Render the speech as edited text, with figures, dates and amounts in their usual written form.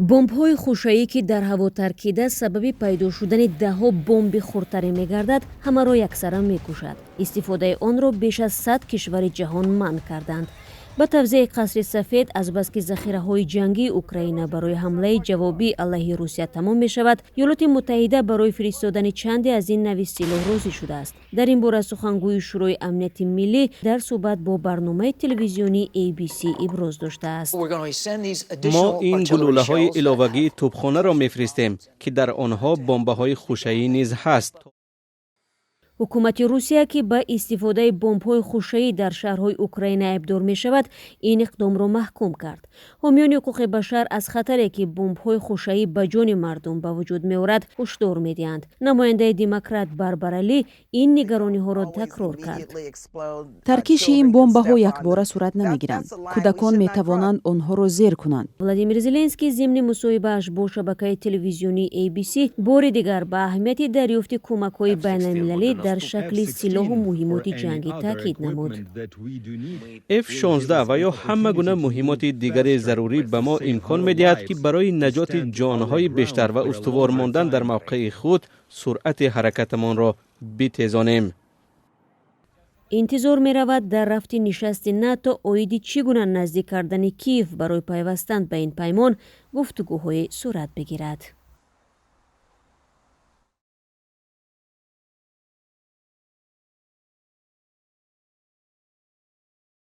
Бомбҳои хушаӣ, ки дар ҳаво таркида, сабаби пайдо шудани даҳҳо бомби хурдтаре мегардад, ҳамаро яксара мекушад. Истифодаи онро беш аз 100 кишвари ҷаҳон манъ карданд. Ба тавзеҳи Қасри Сафед, азбаски захираҳои ҷангии Украина барои ҳамлаи ҷавобӣ алайҳи Русия тамом мешавад, Иёлоти Муттаҳида барои фиристодани чанде аз ин нави силоҳ розӣ шудааст. Дар ин бора сухангӯи Шӯрои амнияти миллӣ дар суҳбат бо барномаи телевизионии ABC иброз доштааст. Мо ин гулӯлаҳои иловагии тӯбхонаро мефиристем, ки дар онҳо бомбаҳои хушаӣ низ ҳаст. Ҳукумати Русия, ки ба истифодаи бомбҳои хушаӣ дар шаҳрҳои Украина айбдор мешавад, ин иқдомро маҳкум кард. Ҳомиёни ҳуқуқи башар аз хатаре, ки бомбҳои хушаӣ ба ҷони мардум ба вуҷуд меорад, ҳушдор медиҳанд. Намояндаи демократ Барбара Ли ин нигарониҳоро такрор кард. Таркиши ин бомбаҳо якбора сурат намегиранд. Кӯдакон метавонанд онҳоро зер кунанд. Владимир Зеленский зимни мусоҳибааш бо шабакаи телевизионии ABC бори дигар ба аҳамияти дарёфти кӯмакҳои байналмилалӣ дар шакли силоҳу муҳимоти ҷангӣ таъкид намуд. F-16 ва ё ҳама гуна муҳимоти дигари зарурӣ ба мо имкон медиҳад, ки барои наҷоти ҷонҳои бештар ва устувор мондан дар мавқеи худ суръати ҳаракатамонро битезонем. Интизор меравад, дар рафти нишасти НАТО оиди чӣ гуна наздик кардани Киев барои пайвастан ба ин паймон гуфтугӯҳое сурат бигирад.